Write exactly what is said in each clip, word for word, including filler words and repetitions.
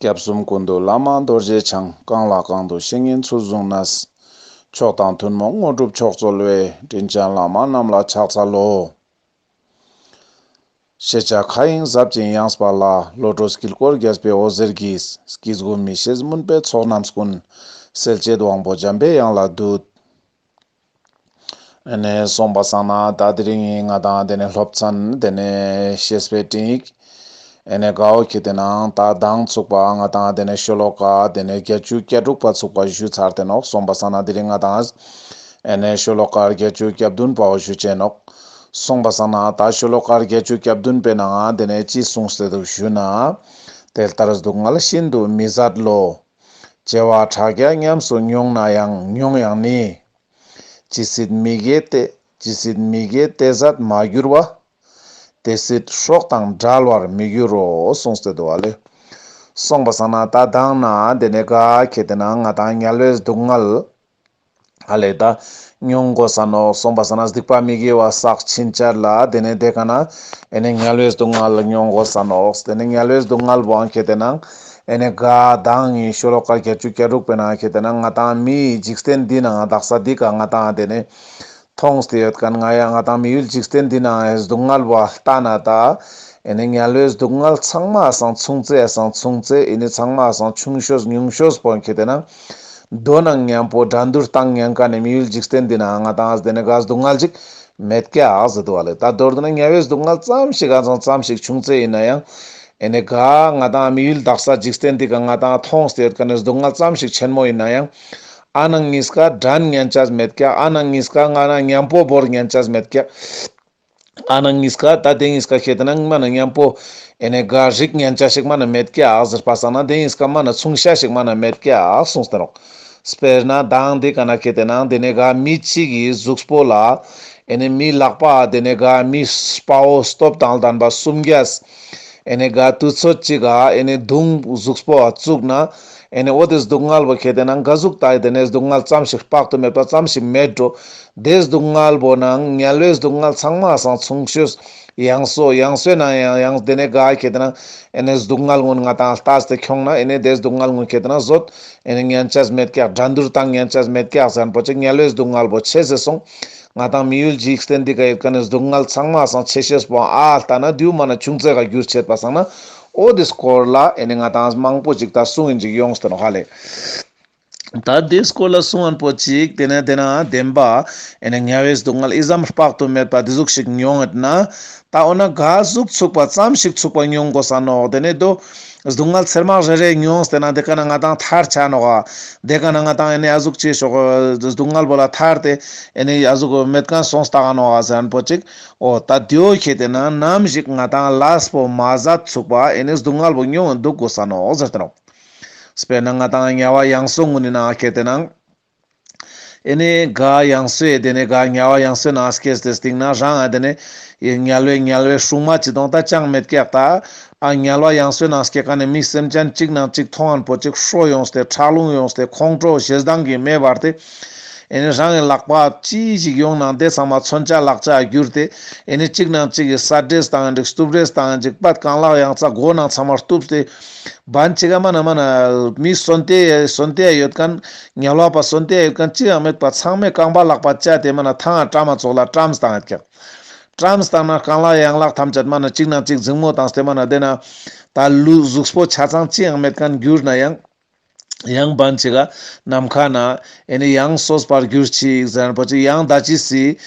སྐྱབས་གསུམ་ཀུན་འདུས་བླ་མ་རྡོ་རྗེ་འཆང་། གང་ལ་གང་འདུལ་བཤེས་གཉེན་ཚུལ་བཟུང་ནས། མཆོག་དང་ཐུན་མོང་དངོས་གྲུབ་མཆོག་སྩོལ་བའི། དྲིན་ཅན་བླ་མ་རྣམས་ལ་ཕྱག་འཚལ་ལོ། ཤེས་བྱ་མཁའ་དབྱིངས་ཟབ་ཅིང་ཡངས་པ་ལ། བློ་གྲོས་དཀྱིལ་འཁོར་རྒྱས་པའི་འོད་ཟེར་གྱིས། སྐྱེ་དགུ་མི་ཤེས་མུན་པའི་ཚོགས་རྣམས་ཀུན། སེལ་བྱེད་དབང་པོ་འཇམ་པའི་དབྱངས་ལ་འདུད། ཨེ་ནེ་སོང་པ་སང་ན་ད་དེ་རིང་ང་དང་དེ་ནེ་སློབ་ཚན་དེ་ནེ་བཤེས་པའི་སྤྲིངས་ཡིག་ཨེ་ནེ་གའོ་ཁེ་ཏེ་ནང་ད་མདང་ཚུག་པ་ང་དང་དེ་ནེ་ཤོ་ལོ་ཀ་དེ་ནེ་བརྒྱད་ཅུ་གྱ་དྲུག་པ་ཚུག་པ་ཞུ་ཚར་ཏེ་ནོག། སོང་པ་སང་ན་དེ་རིང་ང་དང་ཨེ་ནེ་ཤོ་ལོ་ཀ་བརྒྱད་ཅུ་གྱ་བདུན་པའོ་ཞུ་ཅེས་ནོག། སོང་པ་སང་ན་ད་ཤོ་ལོ་ཀ་བརྒྱད་ཅུ་གྱ་བདུན་པའི་ནང་དེ་ནེ་ཅི་གསུངས་ཏེ་འདུག་ཞུ་ན། དེ་ལྟར་སྡུག་བསྔལ་ཤིན་ཏུ་མི་བཟད་བློ། བྱེ་བ་ཕྲག་བརྒྱ་ཉམས་སུ་མྱོང་ན་ཡང་མྱོང་ཡང་ནི། ཇི་སྲིད་མི་དགེ་སྟེ། ཇི་སྲིད་མི་དགེ་སྟེ་ཟད་མ་གྱུར་པ། དེ་སྲིད་སྲོག་དང་བྲལ་བར་མི་འགྱུར་རོ། གསུངས་ཏེ་འདུག་པ་ལེ། སོང་པ་སང་ན་ད་མདང་ན་དེ་ནེ་ག་ཁེ་ཏེ་ན་ང་དང་དམྱལ་བའི་སྡུག་བསྔལ་ཨ་ལེ་ད་མྱོང་དགོས་ས་ནོག། སོང་པ་སང་ན་སྡིག་པ་མི་དགེ་བ་བསགས་ཕྱིན་ཆད་ལ་དེ་ནེ་དེ་ཀ་ན་ཨེ་ནེ་དམྱལ་བའི་སྡུག་བསྔལ་མྱོང་དགོས་ས་ནོག། དེ་ནེ་དམྱལ་བའི་སྡུག་བསྔལ་བོའང་ཁེ་ཏེ་ན་ཨེ་ནེ་ག་མདང་ངི་ཤོ་ལོ་ཀ་བརྒྱད་ཅུ་གྱ་དྲུག་པའི་ནང་ཁེ་ཏེ་ན་ང་དང་མིའི་འཇིག་རྟེན་འདི་ནང་དག་ས་འདི་ཀ་ང་དང་དེ་ནེ་མཐོང་སྟེ་ཡོད་མཁན་ང་ཡང་ང་དང་མི་ཡུལ་འཇིག་རྟེན་འདི་ནང་ཨེ་སྡུག་བསྔལ་བོ་ལྟ་ན་ད་ཨེ་ནེ་དམྱལ་བའི་སྡུག་བསྔལ་ཚང་མ་སང་ཆུང་ཙེ་སང་ཆུང་ཙེ་ཨེ་ནེ་ཚང་མ་སང་ཆུང་ཤོས་ཉུང་ཤོས་པོ་ཁེ་ཏེ་ན་མདོར་ན་མཉམ་པོ་འགྲན་བསྡུར་བཏང་ཉན་མཁན་ནི་མི་ཡུལ་འཇིག་རྟེན་འདི་ནང་ང་དང་དེ་ནེ་ག་སྡུག་བསྔལ་ཅིག་མེད་ཀྱག་ཟེར་འདུག་པ་ལེ། ད་མདོར་དུ་ན་དམྱལ་བའི་སྡུག་བསྔལ་ཙམ་ཞིག་ག་ཙམ་ཙམ་ཞིག་ཆུང་ཙེ་ཡིན་ན་ཡང་ཨེ་ནེ་ག་ང་དང་མི་ཡུལ་དག་ས་འཇིག་རྟེན་འདི་ཀ་ང་དང་མཐོང་སྟེ་ཡོད་མཁན་ནི་སྡུག་བསྔལ་ཙམ་ཞིག་ཆེན་མོ་ཡིན་ན་ཡང་ཨ་ནང་གཉིས་ཀ་འགྲན་ཉན་ཆ་མེད་ཀྱག། ཨ་ནང་གཉིས་ཀ་ང་ན་མཉམ་པོ་བོར་ཉན་ཆ་མེད་ཀྱག། ཨ་ནང་གཉིས་ཀ་ད་དེ་གཉིས་ཀ་ཁེ་ཏེ་ན་མ་ན་མཉམ་པོ་ཨེ་ནེ་ག་རིག་ཉན་ཆ་ཞིག་མ་ན་མེད་ཀྱག་ཟེར་པ་སང་ན་དེ་གཉིས་ཀ་མ་ན་མཚུངས་ཤ་ཞིག་མ་ན་མེད་ཀྱག་གསུངས་ཏེ་ནོག། དཔེར་ན་མདང་དེ་ཀ་ན་ཁེ་ཏེ་ན་དེ་ནེ་ག་མི་གཅིག་གི་གཟུགས་པོ་ལ་ཨེ་ནེ་མི་ལག་པ་དེ་ནེ་ག་མི་དཔའ་བོ་སྟོབས་དང་ལྡན་པ་སུམ་བརྒྱས་ཨེ་ནེ་ག་དུས་ཚོད་གཅིག་ག་ཨེ་ནེ་མདུང་གཟུགས་པོ་བཙུགས་ན་ཨེ་ནེ་འོ་དེ་སྡུག་བསྔལ་བོ་ཁེ་ཏེ་ན་ག་ཟུག་ད་དེ་ནེ་སྡུག་བསྔལ་ཙམ་ཞིག་དཔག་ཏུ་མེད་པ་ཙམ་ཞིག་མེད་འགྲོ། དེ་སྡུག་བསྔལ་བོ་ནང་དམྱལ་བའི་སྡུག་བསྔལ་ཚང་མ་སང་ཆུང་ཤོས་ཡང་སོ་ཡང་སོའི་ནང་ཡང་ཡང་དེ་ནེ་ག་ཁེ་ཏེ་ན་ཨེ་ནེ་སྡུག་བསྔལ་ཀུན་ང་དང་ལྟས་ཏེ་ཁྱོང་ན་ཨེ་ནེ་དེ་སྡུག་བསྔལ་ཀུན་ཁེ་ཏེ་ན་ཟོད་ཨེ་ནེ་ཉན་ཆ་མེད་ཀྱག། འགྲན་བསྡུར་བཏང་ཉན་ཆ་མེད་ཀྱག་ཟེར་མཁན་པོ་ཅིག་དམྱལ་བའི་སྡུག་བསྔལ་བོ་ཆེ་སེ་སོང་། ང་དང་མི་ཡུལ་འཇིག་རྟེན་འདི་ཀ་ཡོད་མཁན་ནི་སྡུག་བསྔལ་ཚང་མ་སང་ཆེ་ཤོས་པོ་ཨ་ལྟ་ན་དེའུ་མ་ན་ཆུང་ཙེ་ག་འགྱུར་ཆེད་པ་སང་ན་འོ་དེ་སྐོར་ལ་ཨེ་ནེ་ང་དང་མང་པོ་ཅིག་ད་གསུང་ཡིན་ཅིག་ཡོངས་ཏེ་ནོག་ཧ་ལེ། ད་དེ་སྐོར་ལ་གསུང་མཁན་པོ་ཅིག་དེ་ནེ་དེ་ན་བདེན་པ་ཨེ་ནེ་དམྱལ་བའི་སྡུག་བསྔལ་ཨི་ཙམ་དཔག་ཏུ་མེད་པ་དེ་ཟུག་ཞིག་མྱོང་ཡོད་ན་ད་འོ་ན་ག་ཟུག་ཚུགས་པ་ཙམ་ཞིག་ཚུགས་པ་མྱོང་དགོས་ས་ནོག། དེ་ནེ་དོ་སྡུག་བསྔལ་ཚེར་མ་རེ་རེ་མྱོང་སྟེ་ན་དེ་ཀ་ན་ང་དང་ཐར་ཆ་ནོག་ག། དེ་ཀ་ན་ང་དང་ཨེ་ནེ་ཨ་ཟུག་ཅེས་ཤོག་སྡུག་བསྔལ་བོ་ལ་ཐར་ཏེ་ཨེ་ནེ་ཨ་ཟུག་མེད་མཁན་སོང་སྟག་ནོག་ག་ཟེར་མཁན་པོ་ཅིག། འོ་ད་དེའོ་ཁེ་ཏེ་ན་ནམ་ཞིག་ང་དང་ལས་པོ་མ་ཟད་ཚུགས་པ་ཨེ་ནེ་སྡུག་བསྔལ་བོ་མྱོང་འདུག་དགོས་ས་ནོག་ཟེར་ཏེ་ནོག། དཔེར་ན་ང་དང་དམྱལ་བ་ཡང་སོ་ཀུན་ནི་ནང་ཁེ་ཏེ་ན། ཨེ་ནེ་ག་ཡང་སོའི་དེ་ནེ་ག་དམྱལ་བ་ཡང་སོའི་ནང་སྐྱེས་ཏེ་སྟིང་ན་རང་ཨ་དེ་ནེ་དམྱལ་བའི་དམྱལ་བའི་སྲུང་མ་ཅི་དང་ད་ཅང་མེད་ཀྱག་ད། ཨ་དམྱལ་བ་ཡང་སོའི་ནང་སྐྱེ་མཁན་ནི་མི་སེམས་ཅན་གཅིག་ནང་གཅིག་མཐོང་མཁན་པོ་ཅིག་ཧྲོ་ཡོངས་ཏེ་ཁྲག་རླུང་ཡོངས་ཏེ་ཁོང་ཁྲོ་ཞེ་སྡང་གི་མེ་འབར་ཏེ། ཨེ་ནེ་རང་གི་ལག་པ་ཅི་ཞིག་ཡོང་ནང་དེ་ཚང་མ་མཚོན་ཆ་ལག་ཆ་གྱུར་ཏེ། ཨེ་ནེ་གཅིག་ནང་གཅིག་གི་ས་འདྲེས་བཏང་ཡིན་ཅིག་སྟུབས་འདྲེས་བཏང་ཡིན་ཅིག་པད་གང་ལག་ཡང་རྩ་མགོ་ནང་ཚང་མ་གཏུབས་ཏེ། བན་ཅིག་ག་མ་ན་མ་ན་མི་གསོན་ཏེ་གསོན་ཏེ་ཡོད་མཁན་དམྱལ་བ་པ་གསོན་ཏེ་ཡོད་མཁན་ཅི་ཡང་མེད་པ་ཚང་མས་རྐང་པ་ལག་པ་བཅད་དེ་མ་ན་ཐང་ང་བཀྲམ་མ་ཙོགས་ལ་བཀྲམས་བཏང་ཡོད་ཀྱག། བཀྲམས་བཏང་ན་རྐང་ལག་ཡང་ལག་ཐམས་ཅད་མ་ན་གཅིག་ནང་གཅིག་འཛིང་མོ་བཏང་སྟེ་མ་ན་དེ་ན་ད་ལུས་གཟུགས་པོ་ཆ་ཚང་ཅི་ཡང་མེད་མཁན་གྱུར་ན་ཡང་། ཡང་བན་ཅིག་ག་ནམ་མཁའ་ན་ཨེ་ནེ་ཡང་སོས་པར་གྱུར་ཅིག་ཟེར་མཁན་པོ་ཅིག་ཡང་ད་ཅི་སི་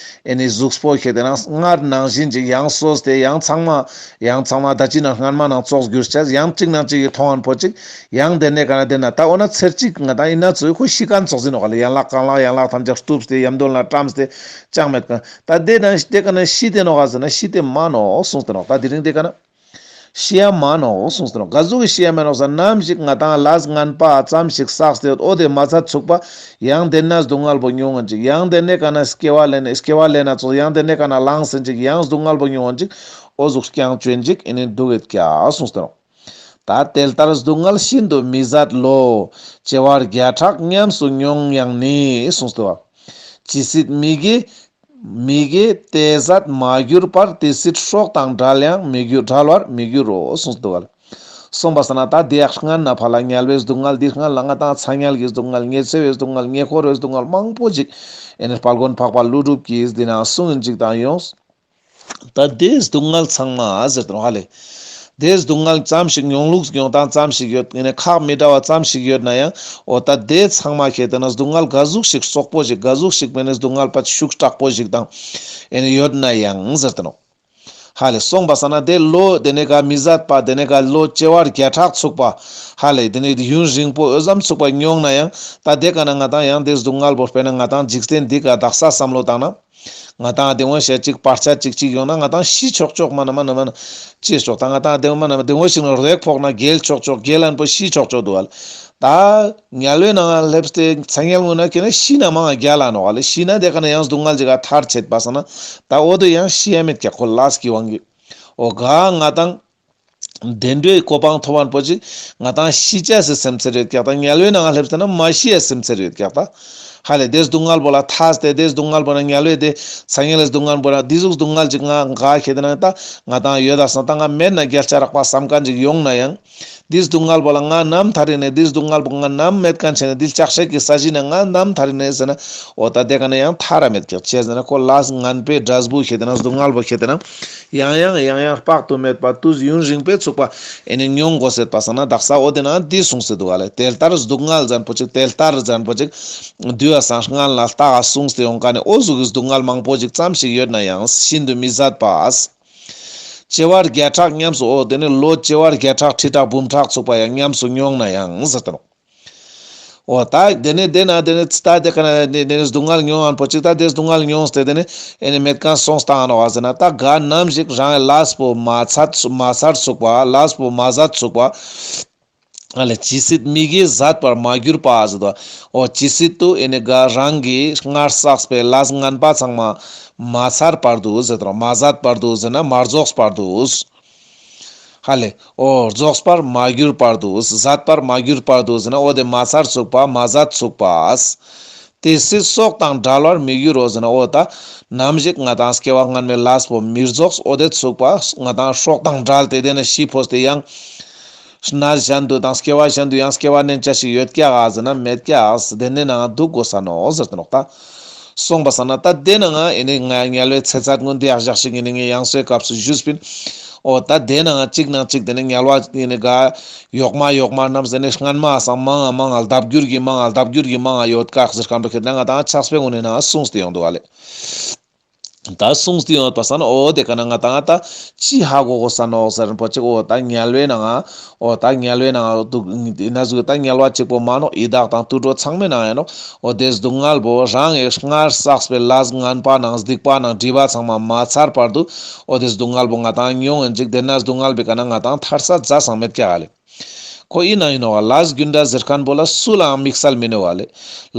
ཨེ་ནེ་གཟུགས་པོ་ཁེ་ཏེ་ན་སྔར་ནང་བཞིན་ཅིག་ཡང་སོས་ཏེ་ཡང་ཚང་མ་ཡང་ཚང་མ་ད་ཅི་ན་སྔན་མ་ནང་ཙོགས་གྱུར་ཆ་ཡང་གཅིག་ནང་གཅིག་གི་མཐོང་མཁན་པོ་ཅིག་ཡང་དེ་ནེ་ག་ན་དེ་ན་ད་འོ་ན་ཚེར་གཅིག་ང་དང་ཡིན་ན་ཚོས་ཁོ་ཤི་མཁན་ཙོགས་ཡིན་ནོག་ལེ། ཡང་ལག་རྐང་ལག་ཡང་ལག་ཐམས་ཅད་གཏུབས་ཏེ་ཡམ་དོན་ལ་བཀྲམས་ཏེ་ཅང་མེད་མཁན་ད་དེ་ན་དེ་ཀ་ན་ཤི་དེ་ནོག་ག་ཟེར་ན་ཤི་དེ་མ་ནོག་གསུངས་ཏེ་ནོག། ད་དེ་རིང་དེ་ཀ་ན། ཤི་ཡ་མ་ནོག་གསུངས་ཏེ་ནོག། ག་ཟུག་གི་ཤི་ཡ་མ་ནོག་ཟེར་ནམ་ཞིག་ང་དང་ལས་ངན་པ་ཙམ་ཞིག་བསགས་ཏེ་ཡོད་འོ་དེ་མ་ཚད་ཚུགས་པ་ཡང་དེ་ན་སྡུག་བསྔལ་བོ་མྱོང་ངན་ཅིག། ཡང་དེ་ནེ་ག་ན་སྐྱེ་བ་ལེན་སྐྱེ་བ་ལེན་ན་ཙོགས་ཡང་དེ་ནེ་ག་ན་ལངས་ཟིན་ཅིག་ཡང་སྡུག་བསྔལ་བོ་མྱོང་ངན་ཅིག་འོ་ཟུག་རྐྱང་བཅོན་ཅིག་ཨེ་ནེ་འདུག་ཡོད་ཀྱག་གསུངས་ཏེ་ནོག། ད་དེ་ལྟར་སྡུག་བསྔལ་ཤིན་ཏུ་མི་བཟད་བློ། བྱེ་བ་བརྒྱ་ཕྲག་ཉམས་སུ་མྱོང་ཡང་ནི་གསུངས་ཏེ་བ། ཇི་སྲིད་མི་དགེ་མི་དགེ་སྟེ་ཟད་མ་གྱུར་པར། དེ་སྲིད་སྲོག་དང་བྲལ་ཡང་མི་འགྱུར་བྲལ་བར་མི་འགྱུར་རོ་གསུངས་ཏེ་བ། སོང་པ་སང་ན་ད་དེ་ཡག་སྔན་ན་ཕ་ལ་དམྱལ་བའི་སྡུག་བསྔལ་འདི་སྔན་ལ་ང་ཏང་ཚ་དམྱལ་གྱི་སྡུག་བསྔལ་ཉི་ཚེ་བའི་སྡུག་བསྔལ་ཉེ་འཁོར་བའི་སྡུག་བསྔལ་མང་པོ་ཅིག་ཨེ་ནི་དཔལ་མགོན་འཕགས་པ་ཀླུ་སྒྲུབ་ཀྱིས་འདི་ན་གསུངས་ཡིན་ཅིག་དང་ཡོངས། ད་དེ་སྡུག་བསྔལ་ཚང་མ་ཟེར་དང་ཧ་ལེ། དེ་སྡུག་བསྔལ་ཙམ་ཞིག་མྱོང་ལུགས་མྱོང་སྟངས་ཙམ་ཞིག་ཡོད་ཨེ་ནི་ཁག་མི་འདྲ་བ་ཙམ་ཞིག་ཡོད་ན་ཡང་འོ་ད་དེ་ཚང་མ་ཁྱེད་དེ་ན་སྡུག་བསྔལ་ག་ཟུག་ཞིག་སོག་པོ་ཞིག་ག་ཟུག་ཞིག་མེད་ནི་སྡུག་བསྔལ་པ་ཤུགས་དྲག་པོ་ཞིག་དང་ཨེ་ནི་ཡོད་ན་ཡང་ཟེར་དང་ནོ། ཧ་ལེ་སོང་པ་སང་ན་དེ་ལོ་དེ་ནས་ག་མི་ཟད་པ་དེ་ནས་ག་ལོ་བྱེ་བ་བརྒྱ་ཕྲག་ཚུགས་པ་ཧ་ལེ་དེ་ནས་ཡུན་རིང་པོ་འོ་ཙམ་ཚུགས་པ་མྱོང་ན་ཡང་ད་དེ་ག་ན་ང་ཏང་ཡང་དེ་སྡུག་བསྔལ་པོ་དཔེར་ན་ང་ཏང་འཇིག་རྟེན་འདི་ག་དག་ས་བསམ་བློ་བཏང་ན། ང་ཏང་དེ་འོ་ཞེ་ཅིག་བར་ཆད་ཅིག་ཅིག་ཡོང་ན་ང་ཏང་ཤི་ཆོག་ཆོག་མ་ན་མ་ན་མ་ན་ཅི་ཆོག་ད་ང་ཏང་དེ་འོ་མ་ན་དེ་འོ་ཞིག་ན་རེག་ཕོག་ན་རྒྱལ་ཆོག་ཆོག་རྒྱལ་ལན་པོ་ཤི་ཆོག་ཆོག་འདུག་ཨ་ལེ། ད་དམྱལ་བའི་ནང་སླེབས་ཏེ་ཚ་དམྱལ་ངོས་ན་ཁྱེད་ན་ཤི་ན་མང་ང་རྒྱལ་ལ་ནོག་ཨ་ལེ། ཤི་ན་དེ་ག་ན་ཡང་སྡུག་བསྔལ་ཅིག་ག་ཐར་ཆེད་པ་སང་ན་ད་འོ་དོ་ཡང་ཤི་ཡ་མེད་ཀྱག་ཁོ་ལས་ཀྱི་དབང་གིས། འོ་ག་ང་ཏང་བདེ་འགྲོའི་གོ་འཕང་ཐོབ་པ་པོ་ཅིག་ང་ཏང་ཤི་ཆ་སི་སེམས་ཚེར་ཡོད་ཀྱག་ད་དམྱལ་བའི་ནང་སླེབས་ཏེ་ན་མ་ཤི་ཡ་སེམས་ཚེར་ཡོད་ཀྱག་ད། ཧ་ལེ་དེ་སྡུག་བསྔལ་པོ་ལ་ཐར་ཏེ་དེ་སྡུག་བསྔལ་པོ་ན་དམྱལ་བའི་དེ་ཚ་དམྱལ་ལ་སྡུག་བསྔལ་པོ་ན་དེ་ཟུག་སྡུག་བསྔལ་ཅིག་ང་ག་ཁྱེད་དེ་ན་ད་ང་ཏང་ཡོད་ད་སང་ད་ང་མེད་ན་རྒྱལ་ཆ་རག་པ་བསམ་མཁན་ཅིག་ཡོང་ན་ཡང་། འདི་སྡུག་བསྔལ་པོ་ལ་ང་ནམ་ཐར་ཡིན་ནས་འདི་སྡུག་བསྔལ་པོ་ང་ནམ་མེད་མཁན་བྱས་ནས་འདི་ལྕགས་སྲེག་གི་ས་གཞི་ནས་ང་ནམ་ཐར་ཡིན་ནས་ཟེར་ན་འོ་ད་དེ་ག་ནས་ཡང་ཐར་ར་མེད་ཀྱག་ཅི་ཟེར་ན་ཁོ་ལས་ངན་པའི་འབྲས་བུ་ཁྱེད་དེ་ན་སྡུག་བསྔལ་པོ་ཁྱེད་དེ་ན་ཡང་ཡང་ཡང་ཡང་དཔག་ཏུ་མེད་པ་དུས་ཡུན་རིང་པོའི་ཚུགས་པ་ཨེ་ནི་མྱོང་དགོས་སེད་པ་སང་ན་དག་ས་འོ་དེ་ན་འདི་གསུངས་སེད་འདུག་ག་ལེ། དེ་ལྟར་སྡུག་བསྔལ་ཟན་པོ་ཅིག་དེ་ལྟར་ཟན་པོ་ཅིག་དུས་ཡ་སང་སྔན་ལ་ལྟ་ག་གསུངས་ཏེ་ཡོང་མཁན་ནི་འོ་ཟུག་གི་སྡུག་བསྔལ་མང་པོ་ཅིག་ཙམ་ཞིག་ཡོད་ན་ཡང་ཤིན་ཏུ་མི་བཟད་པ། བྱེ་བ་བརྒྱ་ཕྲག་ཉམས་སུ་འོ་དེ་ནི་ལོ་བྱེ་བ་བརྒྱ་ཕྲག་ཁྲི་ཕྲག་འབུམ་ཕྲག་ཚུགས་པ་ཡང་ཉམས་སུ་མྱོང་ན་ཡང་ཟེར་ཏེ་ནོ། འོ་ད་དེ་ནི་དེ་ན་དེ་ནི་ད་དེ་ག་ན་དེ་ནི་སྡུག་བསྔལ་མྱོང་ཨན་པོ་ཅིག་ད་དེ་སྡུག་བསྔལ་མྱོང་སྟེ་དེ་ནི་ཨེ་ནི་མེད་མཁན་སོང་སྟངས་ཨ་ནོ་བ་ཟེར་ན་ད་ག་ནམ་ཞིག་རང་ལས་པོ་མ་ཚར་མ་ཚར་ཚུགས་པ་ལས་པོ་མ་ཟད་ཚུགས་པ། ཨ་ལེ་ཇི་སྲིད་མི་དགེ་ཟད་པར་མ་གྱུར་པ་ཟེར་དོ། འོ་ཇི་སྲིད་དུ་ཨེ་ནི་ག་རང་གི་སྔར་བསགས་པའི་ལས་ངན་པ་ཚང་མ་མ་ཚར་བར་དུ་ཟེར་དོ་མ་ཟད་བར་དུ་ཟེར་ན་མ་རྫོགས་བར་དུ། ཧ་ལེ། འོ་རྫོགས་པར་མ་གྱུར་བར་དུ་ཟད་པར་མ་གྱུར་བར་དུ་ཟེར་ན་འོ་དེ་མ་ཚར་ཚུགས་པ་མ་ཟད་ཚུགས་པ། དེ་སྲིད་སྲོག་དང་བྲལ་བར་མི་འགྱུར་རོ་ཟེར་ན་འོ་ད་ནམ་ཞིག་ང་ཏང་སྐྱེ་བ་སྔན་མའི་ལས་པོ་མི་རྫོགས་འོ་དེ་ཚུགས་པ་ང་ཏང་སྲོག་དང་བྲལ་ཏེ་དེ་ནས་ཤི་འཕོས་ཏེ་ཡང་གནས་གཞན་དུ་དང་སྐྱེ་བ་གཞན་དུ་ཡང་སྐྱེ་བ་ལེན་ཆ་ཞིག་ཡོད་ཀྱག་ག་ཟེར་ན་མེད་ཀྱག་ག་དེ་ནས་ནང་འདུག་དགོས་ས་ནོ་ཟེར་ཏེ་ནོག་ད། སོང་པ་སང་ན་ད་དེ་ནང་ཨེ་ནི་ང་དམྱལ་བའི་ཚེ་ཚད་ཀུན་དེ་ཡག་ཞག་ཞིག་ཨེ་ནི་ངས་ཡང་སོའི་སྐབས་སུ་ཞུས་པིན། འོ་ད་དེ་ནང་གཅིག་ནང་གཅིག་དེ་ནི་དམྱལ་བ་ཨེ་ནི་ག་ཡོག་མ་ཡོག་མ་རྣམས་ཟེར་ནས་སྔན་མ་སང་མང་ང་མང་ང་ལྡབ་འགྱུར་གྱི་མང་ང་ལྡབ་འགྱུར་གྱི་མང་ང་ཡོད་ཀྱག་ཟེར་མཁན་པོ་ཁྱེད་ན་ང་ཏང་ཕྱག་དཔེ་ངོ་ནས་ནང་གསུངས་ཏེ་ཡོང་འདུག་ག་ལེ། ད་གསུངས་ཏེ་ཡོད་པ་སང་ན་འོ་དེ་ག་ན་ང་ཏང་ད་ཅི་ཧ་གོ་དགོས་ས་ནོག་ཟེར་པོ་ཅིག་འོ་ད་དམྱལ་བའི་ནང་འོ་ད་དམྱལ་བའི་ནང་འདུག་ཡིན་ན་ཟུག་ད་དམྱལ་བ་གཅིག་པོ་མ་ནོག་ཡི་དྭགས་དང་དུད་འགྲོ་ཚང་མའི་ནང་ཡིན་ནོག་འོ་དེ་སྡུག་བསྔལ་པོ་རང་ངི་སྔར་བསགས་པའི་ལས་ངན་པ་ནང་སྡིག་པ་ནང་སྒྲིབ་པ་ཚང་མ་མ་ཚར་བར་དུ་འོ་དེ་སྡུག་བསྔལ་པོ་ང་ཏང་མྱོང་ཡིན་ཅིག་དེ་ན་སྡུག་བསྔལ་པའི་ག་ན་ང་ཏང་ཐར་ས་ཛ་སང་མེད་ཀྱག་ག་ལེ། ཁོ་ཡིན་ན་ཡིན་ནོག་ག་ལས་རྒྱུ་འབྲས་ཟེར་མཁན་པོ་ལ་སུ་ལའང་དམིགས་བསལ་མི་ནུག་ག་ལེ།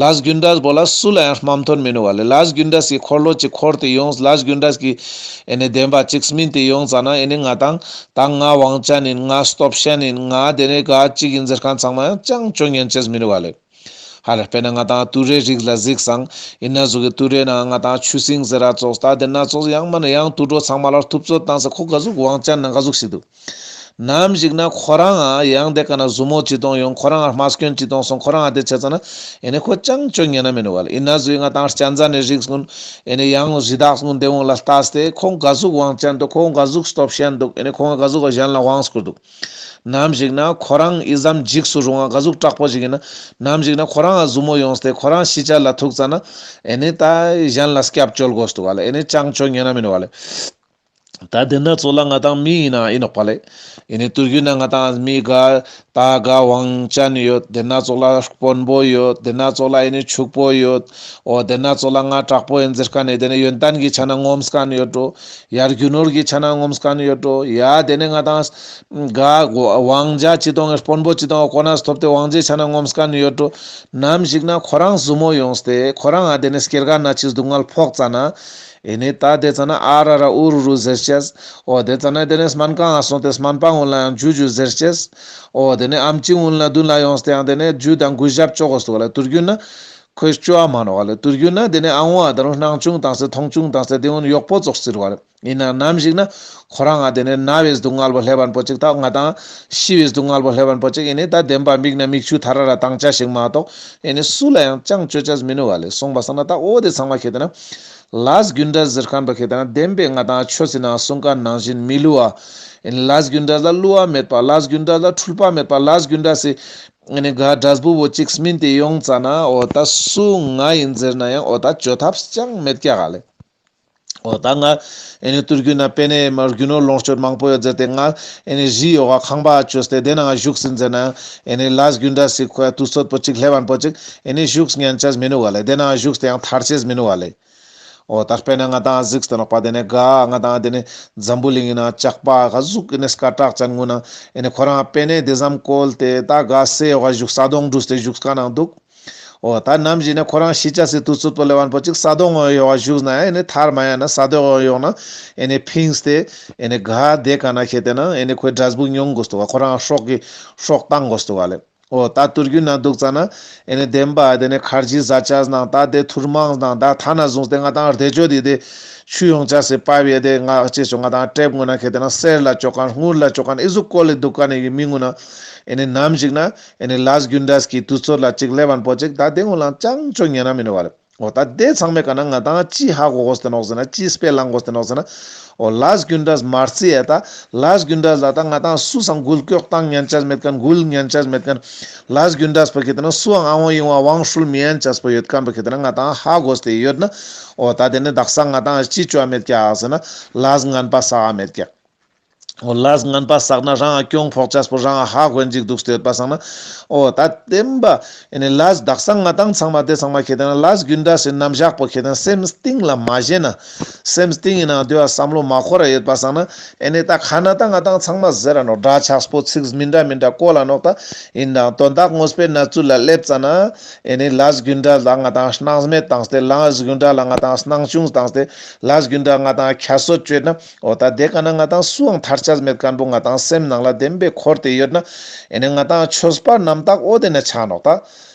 ལས་རྒྱུ་འབྲས་པོ་ལ་སུ་ལའང་དམའ་མཐོང་མི་ནུག་ག་ལེ། ལས་རྒྱུ་འབྲས་ཀྱི་འཁོར་ལོ་ཅིག་འཁོར་ཏེ་ཡོངས་ལས་རྒྱུ་འབྲས་ཀྱི་ཨེ་ནི་བདེན་པ་ཅིག་སྨིན་ཏེ་ཡོངས་ཙ་ན་ཨེ་ནི་ང་ཏང་ད་ང་དབང་ཅན་ཡིན་ང་སྟོབས་ཅན་ཡིན་ང་དེ་ནས་ག་ཅིག་ཡིན་ཟེར་མཁན་ཚང་མ་ཡང་ཅང་ཅོ་ཉན་ཅེས་མི་ནུག་ག་ལེ། ཧ་ལེ་དཔེར་ན་ང་ཏང་དུད་འགྲོའི་རིགས་ལ་གཟིགས་སང་ཡིན་ན་ཟུག་གི་དུད་འགྲོའི་ནང་ང་ཏང་ཆུ་སྲིན་ཟེར་ར་ཙོགས་ད་དེ་ན་ཙོགས་ཡང་མ་ན་ཡང་དུད་འགྲོ་ཚང་མ་ལ་ཐུབ་ཚོད་བཏང་ས་ཁོ་ག་ཟུག་དབང་ཅན་ན་ག་ཟུག་ཞིག་འདུག་ནམ་ཞིག་ན་ཁོ་རང་ང་ཡང་དེ་ག་ན་ཟུ་མོ་ཅི་གཏོང་ཡོང་ཁོ་རང་ང་རྨ་སྐྱོན་ཅི་གཏོང་སོང་ཁོ་རང་ང་དེ་བྱས་ཙ་ན་ཨེ་ནི་ཁོ་ཅང་ཅོ་ཉན་ན་མི་ནུག་ག་ལེ། ཡིན་ན་ཟུག་ང་ཏང་གཅན་གཟན་ནི་རིགས་ཀུན་ཨེ་ནི་ཡང་རི་དྭགས་ཀུན་དེ་འོང་ལ་ལྟས་ཏེ་ཁོང་ག་ཟུག་དབང་ཅན་འདུག་ཁོང་ག་ཟུག་སྟོབས་ཤན་འདུག་ཨེ་ནི་ཁོང་ག་ཟུག་གཞན་ལ་དབང་བསྐུར་འདུག་ནམ་ཞིག་ན་ཁོ་རང་ཨི་ཙམ་འཇིགས་སུ་རུང་བ་ག་ཟུག་དྲག་པོ་ཞིག་ཡིན་ན་ནམ་ཞིག་ན་ཁོ་རང་ང་ཟུ་མོ་ཡོངས་ཏེ་ཁོ་རང་ཤི་ཆ་ལ་ཐུག་ཙ་ན་ཨེ་ནི་ད་གཞན་ལ་སྐྱབས་བཅོལ་དགོས་འདུག་ག་ལེ། ཨེ་ནི་ཅང་ཅོ་ཉན་ན་མི་ནུག་ག་ལེ། ད་དེ་ན་ཙོགས་ལ་ང་ཏང་མི་ཡིན་ན་ཡིན་ནོག་པ་ལེ། ཨེ་ནི་དུས་རྒྱུན་ན་ང་ཏང་མི་ག་ད་ག་དབང་ཅན་ཡོད། དེ་ན་ཙོགས་ལ་དཔོན་པོ་ཡོད། དེ་ན་ཙོགས་ལ་ཨེ་ནི་ཕྱུག་པོ་ཡོད། འོ་དེ་ན་ཙོགས་ལ་ང་དྲག་པོ་ཡིན་ཟེར་མཁན་ནི་དེ་ནི་ཡོན་ཏན་གྱི་ཆ་ན་ངོམས་མཁན་ཡོད་འགྲོ། ཡར་རྒྱུ་ནོར་གྱི་ཆ་ན་ངོམས་མཁན་ཡོད་འགྲོ། ཡ་དེ་ནི་ང་ཏང་ག་དབང་ཆ་ཅི་གཏོང་དཔོན་པོ་ཅི་གཏོང་གོ་ན་ཐོབ་སྟེ་དབང་ཆའི་ཆ་ན་ངོམས་མཁན་ཡོད་འགྲོ། ནམ་ཞིག་ན་ཁོ་རང་ཟུ་མོ་ཡོངས་ཏེ་ཁོ་རང་ང་དེ་ནི་སྐྱེ་རྒ་ན་འཆིའི་སྡུག་བསྔལ་ཕོག་ཙ་ན། ཨེ་ནི་ད་དེ་ཙ་ན་ཨ་ར་ར་ཨུ་རུ་རུ་ཟེར་ཅེས། འོ་དེ་ཙ་ན་དེ་ནས་སྨན་ཁང་ང་སོང་སྟེ་སྨན་པ་ཀུན་ལ་ཡང་ཇུ་ཇུ་ཟེར་ཅེས། འོ་དེ་ནས་ཨམ་ཆི་ཀུན་ལ་མདུན་ལ་ཡོངས་ཏེ་ཡང་དེ་ནས་ཇུ་དང་གུས་ཞབས་ཅོ་དགོས་འདུག་ག་ལེ། དུས་རྒྱུན་ན་ ཁོས་ཅོ་བ་མ་ནོག་ལེ། དུས་རྒྱུན་ན་དེ་ནས་ཨ་བོ་ཨ་ད་རུང་སྣང་ཆུང་བཏང་སྟེ་མཐོང་ཆུང་བཏང་སྟེ་དེ་བོ་ཡོག་པོ་ཙོགས་ཟེར་བ་ལེ། ཡིན་ན་ནམ་ཞིག་ན་ཁོ་རང་ང་དེ་ནས་ན་བའི་སྡུག་བསྔལ་བོ་སླེབས་པ་པོ་ཅིག་ད་ང་ཏང་ཤི་བའི་སྡུག་བསྔལ་བོ་སླེབས་པ་པོ་ཅིག་ཨེ་ནི་ད་བདེན་པ་མིག་ན་མིག་ཆུ་ཐར་ར་བཏང་ཆ་ཞིག་མ་གཏོགས་ཨེ་ནི་སུ་ལ་ཡང་ཅང་ཅོ་ཆ་མི་ནུག་ག་ལེ། སོང་པ་སང་ན་ད་འོ་དེ་ཚང་མ་ཁེ་ཏེ་ན་ལས་རྒྱུ་འབྲས་ཟེར་མཁན་པོ་ཁེ་ཏེ་ན་བདེན་པའི་ང་ཏང་ཆོས་སི་ནང་གསུང་མཁན་ནང་བཞིན་མི་བསླུ་བ། ཨེ་ནི་ལས་རྒྱུ་འབྲས་ལ་བསླུ་བ་མེད་པ། ལས་རྒྱུ་འབྲས་ལ་འཁྲུལ་པ་མེད་པ། ལས་རྒྱུ་འབྲས་སི་ཨེ་ནི་ག་འབྲས་བུ་བོ་ཅིག་སྨིན་ཏེ་ཡོང་ཙ་ན་འོ་ད་སུ་ང་ཡིན་ཟེར་ན་ཡང་འོ་ད་ཅོ་ཐབས་ཅང་མེད་ཀྱག་ག་ལེ། འོ་ད་ང་ཨེ་ནི་དུས་རྒྱུན་ན་པེ་ནེ་མ་རྒྱུ་ནོར་ལོངས་སྤྱོད་མང་པོ་ཡོད་ཟེར་ཏེ་ང་ཨེ་ནི་རི་ཡོག་ག་ཁང་པ་ཅོས་ཏེ་དེ་ནང་བཞུགས་ཟིན་ཟེར་ན་ཨེ་ནི་ལས་རྒྱུ་འབྲས་སི་ཁོ་ཡ་དུས་ཚོད་པོ་ཅིག་སླེབས་པ་པོ་ཅིག་ཨེ་ནི་བཞུགས་ཉན་ཆ་མི་ནུག་ག་ལེ། དེ་ནང་བཞུགས་ཏེ་ཡང་ཐར་ཆེས་མི་ནུག་ག་ལེ། འོ་ད་དཔེར་ན་ང་ཏང་གཟིགས་ཏེ་ནོག་པ། དེ་ནས་ག་ང་ཏང་དེ་ནས་འཛམ་བུ་གླིང་ཡིན་ན་ཇག་པ་ག་ཟུག་ཨེ་ནི་སྐད་གྲགས་ཅན་ངུ་ན་ཨེ་ནི་ཁོ་རང་པེ་ནེ་དེ་ཙམ་བཀོལ་ཏེ་ད་ག་སེ་ཡོག་ག་བཞུགས་ས་དོང་བྲུས་ཏེ་བཞུགས་མཁན་ནང་འདུག་འོ་ད་ནམ་ཞིག་ན་ཁོ་རང་ཤི་ཆ་སི་དུས་ཚོད་པོ་སླེབས་པ་པོ་ཅིག་ས་དོང་ཡོག་ག་བཞུགས་ན་ཡང་ཨེ་ནི་ཐར་མ་ཡ་ན་ས་དོང་ཡོག་ན་ཨེ་ནི་ཕིངས་ཏེ་ཨེ་ནི་ག་དེ་ག་ན་ཁེ་ཏེ་ན་ཨེ་ནི་ཁོའི་འབྲས་བུ་མྱོང་དགོས་འདུག་ག་ཁོ་རང་སྲོག་གི་སྲོག་བཏང་དགོས་འདུག་ག་ལེ། འོ་ད་དུས་རྒྱུན་ན་འདུག་ཙ་ན་ཨེ་ནི་བདེན་པ་དེ་ནས་ཁར་ཇི་ཟ་ཆས་ནང་ད་དེ་ཐུར་མང་ནང་ད་ཐ་ན་བཟུང་སྟེ་ང་ཏང་བདེ་མཆོག་དེ་དེ་ཆུ་ཡོང་ཆ་སི་པ་བེ་དེ་ང་ཅེ་ཆོ་ང་ཏང་ཏྲེབ་ངུ་ན་ཁེ་ཏེ་ན་གསེར་ལ་ཅོ་མཁན་དངུལ་ལ་ཅོ་མཁན་ཨི་ཟུག་བཀོལ་ལེ་འདུག་མཁན་ནི་མི་ངུ་ན་ཨེ་ནི་ནམ་ཞིག་ན་ཨེ་ནི་ལས་རྒྱུ་འབྲས་ཀྱི་དུས་ཚོད་ལ་ཅིག་སླེབས་པ་པོ་ཅིག་ད་དེ་ངུ་ལ་ཅང་ཅོ་ཉན་ན་མི་ནུག་ག་ལེ། འོ་ད་དེ་ཚང་མའི་ཀ་ན་ང་ཏང་ཅི་ཧ་གོ་དགོས་ཏེ་ནོག་ཟེར་ན་ཅི་དཔེ་བླང་དགོས་ཏེ་ནོག་ཟེར་ན། འོ་ལས་རྒྱུ་འབྲས་མ་རྩི་ཡ་ད་ལས་རྒྱུ་འབྲས་ལ་ད་ང་ཏང་སུ་སང་འགུལ་སྐྱོད་བཏང་ཉན་ཆ་མེད་མཁན་འགུལ་ཉན་ཆ་མེད་མཁན་ལས་རྒྱུ་འབྲས་པོ་ཁེ་ཏེ་ན་སུའང་ཨ་བོ་ཡིན་བ་དབང་སྲུལ་མི་ཡན་ཆ་པོ་ཡོད་མཁན་པོ་ཁེ་ཏེ་ན་ང་ཏང་ཧ་གོ་སྟེ་ཡོད་ན། འོ་ད་དེ་ནི་དག་ས་ང་ཏང་ཅི་ཅོ་མེད་ཀྱག་ཟེར་ན་ལས་ངན་པ་བསགས་མེད་ཀྱག་འོ་ལས་ངན་པ་བསགས་ན་རང་གྱོང་ཕོག་ཆས་པོ་རང་ཧ་གོ་ཡིན་ཅིག་འདུག་སྟེ་ཡོད་པ་སང་ན། འོ་ད་བདེན་པ་ཨེ་ནི་ལས་དག་ས་ང་ཏང་ཚང་མ་དེ་ཚང་མ་ཁེ་ཏེ་ན་ལས་རྒྱུ་འབྲས་སི་རྣམ་གཞག་པོ་ཁེ་ཏེ་ན་སེམས་གཏིང་ལ་མ་བཞེས་ན། སེམས་གཏིང་ཡིན་ན་དེ་བ་བསམ་བློ་མ་འཁོར་ར་ཡོད་པ་སང་ན་ཨེ་ནི་ད་ཁ་ན་ད་ང་ཏང་ཚང་མ་ཟེར་ར་ནོག་འདྲ་ཆགས་པོ་ཚིག་མི་འདྲ་མི་འདྲ་བཀོལ་ལ་ནོག་ད་ཡིན་དང་དོན་དག་དངོས་པོའི་གནས་ཚུལ་ལ་སླེབས་ཙ་ན་ཨེ་ནི་ལས་རྒྱུ་འབྲས་ལ་ང་ཏང་སྣང་མེད་བཏང་སྟེ་ལས་རྒྱུ་འབྲས་ལ་ང་ཏང་སྣང་ཆུང་བཏང་སྟེ་ལས་རྒྱུ་འབྲས་ང་ཏང་ཁྱད་གསོད་བཅོས་ན། འོ་ད་དེ་ཀ་ན་ང་ཏང་སུའང་ཐར་ཆ་མེད་མཁན་པོ་ང་ཏང་སེམས་ནང་ལ་བདེན་པའི་འཁོར་ཏེ་ཡོད་ན། ཨེ་ནི་ང་ཏང་ཆོས་པ་རྣམ་དག་འོ་དེ་ན་ཆ་ནོག་ད།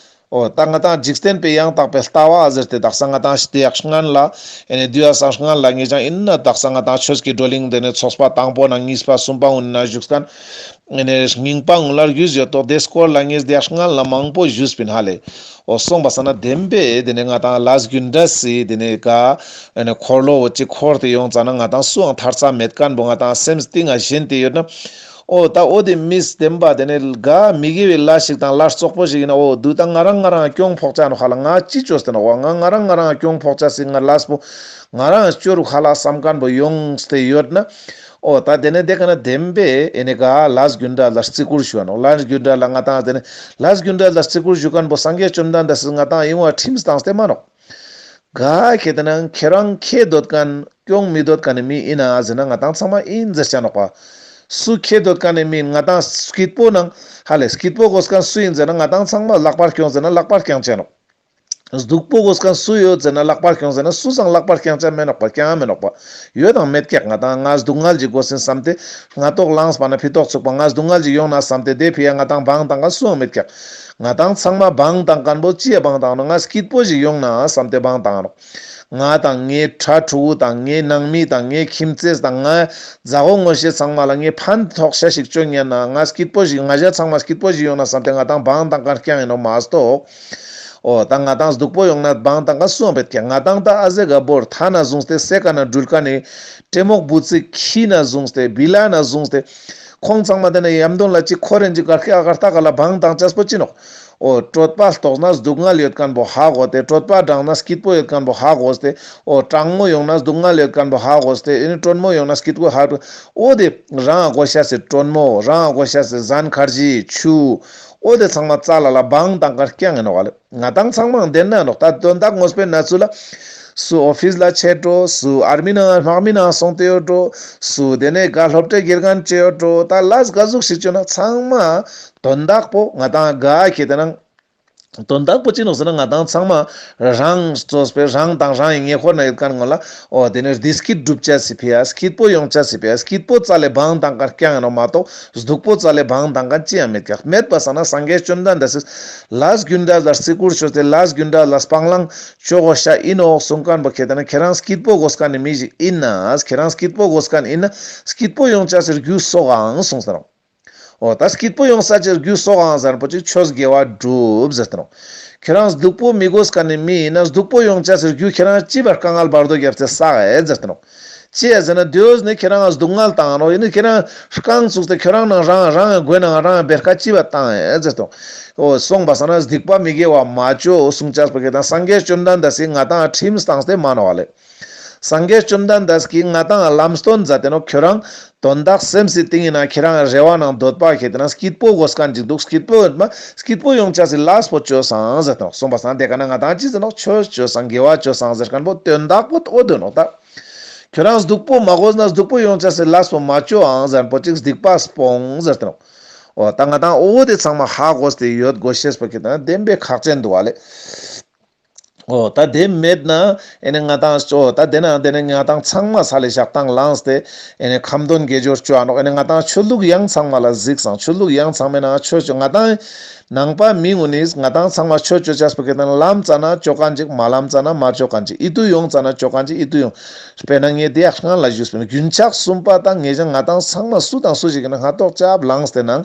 འོ་ད་ང་ཏང་འཇིག་རྟེན་པའི་ཡང་དག་པའི་ལྟ་བ་ཟེར་ཏེ་དག་ས་ང་ཏང་དེ་ཡག་སྔན་ལ་ཨེ་ནི་དུས་ཡག་སང་སྔན་ལ་ངེད་ཅག་ཡིན་ན་དག་ས་ང་ཏང་ཆོས་ཀྱི་བགྲོ་གླེང་དེ་ནི་ཚོགས་པ་དང་པོ་ན་གཉིས་པ་གསུམ་པ་འུན་ན་བཞུགས་མཁན། ཨེ་ནི་རྙིང་པ་འུན་ལ་རྒྱུས་ཡོད་དོ་དེ་སྐོར་ལ་ངེད་དེ་ཡག་སྔན་ལ་མང་པོ་ཞུས་པིན་ཧ་ལེ། འོ་སོང་པ་སང་ན་བདེན་པའི་དེ་ནི་ང་ཏང་ལས་རྒྱུ་འབྲས་སི་དེ་ནི་ག་ཨེ་ནི་འཁོར་ལོ་བོ་ཅིག་འཁོར་ཏེ་ཡོང་ཙ་ན་ང་ཏང་སུའང་ཐར་ས་མེད་མཁན་པོ་ང་ཏང་སེམས་གཏིང་ང་ཞེན་ཏེ་ཡོད་ན། འོ་ད་འོ་དེ་མི་བདེན་པ་དེ་ནི་ག་མི་དགེ་བའི་ལས་ཤིག་དང་ལས་བཙོག་པོ་ཞིག་ཡིན་ན་འོ་དུ་ད་ང་རང་ང་རང་གྱོང་ཕོག་ཆ་ནོག་ཧ་ལ་ང་ཅི་ཅོས་ཏེ་ནོག་བ་ང་ང་རང་ང་རང་གྱོང་ཕོག་ཆ་སི་ང་ལས་པོ་ང་རང་ཅོ་རུག་ཧ་ལ་བསམ་མཁན་པོ་ཡོངས་ཏེ་ཡོད་ན། འོ་ད་དེ་ནས་དེ་ཀ་ན་བདེན་པའི་ཨེ་ནི་ག་ལས་རྒྱུ་འབྲས་ལ་བརྩི་བཀུར་ཞུ་བ་ནོག་ལས་རྒྱུ་འབྲས་ལ་ང་ཏང་དེ་ནས་ལས་རྒྱུ་འབྲས་ལ་བརྩི་བཀུར་ཞུ་མཁན་པོ་སངས་རྒྱས་བཅོམ་ལྡན་འདས་སི་ང་ཏང་ཡིན་བ་ཁྲིམས་བཏང་སྟེ་མ་ནོག་ག་ཁེ་ཏེ་ན་ཁྱེད་རང་ཁེ་འདོད་མཁན་གྱོང་མི་འདོད་མཁན་ནི་མི་ཡིན་ན་ཟེར་ན་ང་ཏང་ཚང་མ་ཡིན་ཟེར་ཆ་ནོག་པ། སུ་ཁེ་འདོད་མཁན་ནི་མི་ཡིན་ང་ཏང་སྐྱིད་པོ་ནང་ཧ་ལས་སྐྱིད་པོ་དགོས་མཁན་སུ་ཡིན་ཟེར་ན་ང་ཏང་ཚང་མ་ལག་པར་གྱོང་ཟེར་ན་ལག་པར་གྱོང་ཆ་ནོག་སྡུག་པོ་དགོས་མཁན་སུ་ཡོད་ཟེར་ན་ལག་པར་གྱོང་ཟེར་ན་སུ་སང་ལག་པར་གྱོང་ཆ་མེད་ནོག་པ་གྱོང་མེད་ནོག་པ། ཡོད་དང་མེད་ཀྱག་ང་ཏང་ང་སྡུག་བསྔལ་ཅིག་དགོས་ཟིན་བསམ་སྟེ་ང་ཏོག་ལངས་པ་ན་ཕི་ཏོག་ཚུགས་པ་ང་སྡུག་བསྔལ་ཅིག་ཡོང་ན་བསམ་སྟེ་དེ་ཕི་ཡ་ང་ཏང་བང་བཏང་མཁན་སུའང་མེད་ཀྱག་ང་ཏང་ཚང་མ་བང་བཏང་མཁན་པོ་ཅི་ཡ་བང་བཏང་ནོག་ང་སྐྱིད་པོ་ཞིག་ཡོང་ན་བསམ་སྟེ་བང་བཏང་ནོག་ང་དང་ངའི་ཕྲུ་གུ་དང་ངའི་ནང་མི་དང་ངའི་ཁྱིམ་མཚེས་དང་ང་མཛའ་བོ་ངོ་ཤེས་ཚང་མ་ལ་ངའི་ཕན་ཐོགས་ཤ་ཞིག་བཅོ་ཉན་ན་ང་སྐྱིད་པོ་ཞིག་ང་ཞ་ཚང་མ་སྐྱིད་པོ་ཞིག་ཡོང་ན་བསམ་སྟེ་ང་ཏང་བང་བཏང་མཁན་རྐྱང་ཡིན་ནོག་མ་གཏོགས། འོ་ད་ང་ཏང་སྡུག་པོ་ཡོང་ན་བང་བཏང་མཁན་སུའང་མེད་ཀྱག་ང་ཏང་ད་ཨ་ཟེ་ག་བོར་ཐ་ན་བཟུང་སྟེ་སེ་ཀ་ན་འགྲུལ་མཁན་ནི་ཏྲེ་མོག་བུ་ཙིག་ཁྱི་ན་བཟུང་སྟེ་བི་ལ་ན་བཟུང་སྟེ་ཁོང་ཚང་མ་དེ་ན་ཡམ་དོན་ལ་ཅིག་ཁོ་རེན་ཅིག་གར་ཁེ་ཨ་གར་ཏ་ག་ལ་བང་བཏང་ཆས་པོ་ཅི་ནོག་འོ་གྲོད་པ་ལྟོགས་ན་སྡུག་བསྔལ་ཡོད་མཁན་པོ་ཧ་གོ་སྟེ་གྲོད་པ་འགྲངས་ན་སྐྱིད་པོ་ཡོད་མཁན་པོ་ཧ་གོ་སྟེ་འོ་གྲང་མོ་ཡོང་ན་སྡུག་བསྔལ་ཡོད་མཁན་པོ་ཧ་གོ་སྟེ་ཨེ་ནི་དྲོན་མོ་ཡོང་ན་སྐྱིད་པོ་ཧ་གོ། འོ་དེ་རང་དགོས་ཤ་སེ་དྲོན་མོ་རང་དགོས་ཤ་སེ་ཟན་ཁར་ཇི་ཆུ་འོ་དེ་ཚང་མ་རྩ་ལ་ལ་བང་བཏང་མཁན་རྐྱང་ཡིན་ནོག་ལེ། ང་ཏང་ཚང་མ་བདེན་ན་ནོག་ད་དོན་དག་དངོས་པོའི་གནས་ཚུལ་ལ་སུ་ཨོ་ཕིས་ལ་ཆས་འགྲོ་སུ་ཨར་མི་ནང་དམག་མི་ནང་སོང་སྟེ་ཡོད་འགྲོ་སུ་དེ་ནས་ག་སློབ་གྲྭའི་དགེ་རྒན་བྱེད་ཡོད་འགྲོ་ད་ལས་ག་ཟུག་ཞིག་བྱོས་ན་ཚང་མ་དོན་དག་པོ་ང་ཏང་ག་ཁེ་ཏེ་ན། དོན་དག་པོ་ཅི་ནོག་ཟེར་ན་ང་ཏང་ཚང་མ་རང་གཙོས་པའི་རང་དང་རང་གི་ཉེ་འཁོར་ན་ཡོད་མཁན་ངོ་ལ་འོ་དེ་ནས་བདེ་སྐྱིད་སྒྲུབ་ཅེས་སི་ཕི་ཡ་སྐྱིད་པོ་ཡོང་ཅེས་སི་ཕི་ཡ་སྐྱིད་པོ་རྩ་ལས་བང་བཏང་མཁན་རྐྱང་ཡིན་ནོག་མ་གཏོགས་སྡུག་པོ་རྩ་ལས་བང་བཏང་མཁན་ཅི་ཡང་མེད་ཀྱག་མེད་པ་སང་ན་སངས་རྒྱས་བཅོམ་ལྡན་འདས་སི་ལས་རྒྱུ་འབྲས་ལ་བརྩི་བཀུར་ཅོས་ཏེ་ལས་རྒྱུ་འབྲས་ལ་སྤང་བླང་ཅོ་དགོས་ཤེས་ཡིན་ནོག་གསུང་མཁན་པོ་ཁྱེད་དེ་ན་ཁྱེད་རང་སྐྱིད་པོ་དགོས་མཁན་ནི་མི་ཞིག་ཡིན་ན་ཁྱེད་རང་སྐྱིད་པོ་དགོས་མཁན་ཡིན་ན་སྐྱིད་པོ་ཡོང་ཅེས་སི་རྒྱུ་སོགས་ཨང་གསུངས་ཟེར་ནོག་འོ་ད་སྐྱིད་པོ་ཡོང་ས་ཅིག་རྒྱུ་སོགས་ཨང་ཟེར་པོ་ཅིག་ཆོས་དགེ་བ་སྒྲུབ་ཟེར་ཏེ་ནོག་ཁྱེད་རང་སྡུག་པོ་མི་དགོས་མཁན་ནི་མི་ཡིན་ན་སྡུག་པོ་ཡོང་ཅེས་སི་རྒྱུ་ཁྱེད་རང་ཅི་བར་དཀའ་ངལ་བར་དོ་རྒྱབ་སྟེ་བསགས་ཨེ་ཟེར་ཏེ་ནོག་ཅི་ཡ་ཟེར་ན་དེ་བོ་ནི་ཁྱེད་རང་སྡུག་བསྔལ་བཏང་ནོག་ཡིན་ནི་ཁྱེད་རང་རྐང་བཙུགས་ཏེ་ཁྱེད་རང་ནང་རང་རང་མགོའི་ནང་རང་བེར་ཁ་ཅི་བ་བཏང་ཨེ་ཟེར་ཏེ་ནོག་འོ་སོང་པ་སང་ན་སྡིག་པ་མི་དགེ་བ་མ་ཅོ་གསུང་ཅེས་པོ་ཁྱེད་དང་སངས་རྒྱས་བཅོམ་ལྡན་འདས་སི་ང་ཏང་ཁྲིམས་བཏང་སྟེ་མ་ནོག་ལེ། སངས་རྒྱས་བཅོམ་ལྡན་འདས་ཀྱིས་ང་ཏང་ལམ་སྟོན་མཛད་དེ་ནོག་ཁྱོད་རང་དོན་དག་སེམས་སི་གཏིང་ཡིན་ན་ཁྱེད་རང་རེ་བ་ནང་འདོད་པ་ཁྱེད་དེ་ན་སྐྱིད་པོ་དགོས་མཁན་ཅིག་འདུག་སྐྱིད་པོ་ཡོད་མ་སྐྱིད་པོ་ཡོང་ཅེས་སི་ལས་པོ་ཅོས་སང་ཟེར་ཏེ་ནོག་གསུངས་པ་སང་དེ་ཀ་ན་ང་ཏང་ཅི་ཟེར་ནོག་ཆོས་ཅོས་སང་དགེ་བ་ཅོས་སང་ཟེར་མཁན་པོ་དོན་དག་པོ་འོ་དོ་ནོག་ད་ཁྱོད་རང་སྡུག་པོ་མ་དགོས་ན་སྡུག་པོ་ཡོང་ཅེས་སི་ལས་པོ་མ་ཅོ་ཨང་ཟེར་པོ་ཅིག་སྡིག་པ་སྤོང་ཟེར་ཏེ་ནོག་འོ་ད་ང་ཏང་འོ་དེ་ཚང་མ་ཧ་གོ་སྟེ་ཡོད་དགོས་ཤེས་པོ་ཁྱེད་དེ་ན་བདེན་པའི་ཁག་ཅན་འདུག་བ་ལེ། འོ་ད་དེ་མེད་ན་ཨེ་ནི་ང་ཏང་ཅོ་ད་དེ་ན་དེ་ནི་ང་ཏང་ཚང་མ་ས་ལེ་ཞག་དང་ལངས་ཏེ་ཨེ་ནི་ཁ་འདོན་དགེ་སྦྱོར་ཅོ་ཨ་ནོག་ཨེ་ནི་ང་ཏང་ཆོས་ལུགས་ཡང་ཚང་མ་ལ་གཟིགས་སང་ཆོས་ལུགས་ཡང་ཚང་མའི་ནང་ཆོས་ཅོ་ང་ཏང་ནང་པ་མི་ངོ་ནི་ང་ཏང་ཚང་མ་ཆོས་ཅོ་ཅེས་པོ་ཁྱེད་དེ་ན་ལམ་ཙ་ན་ཅོ་མཁན་ཅིག་མ་ལམ་ཙ་ན་མ་ཅོ་མཁན་ཅིག་ཨིད་ཏུ་ཡོང་ཙ་ན་ཅོ་མཁན་ཅིག་ཨིད་ཏུ་ཡོང་། དཔེར་ན་ངས་དེ་ཡག་སྔ་ལ་ཞུས་པ་ཡིན། རྒྱུན་ཆགས་གསུམ་པ་དང་ངེས་ཀྱང་ང་ཏང་ཚང་མ་སུ་དང་སུ་ཞིག་ཡིན་ན་སྔ་ཏོག་ཅབ་ལངས་ཏེ་ནང་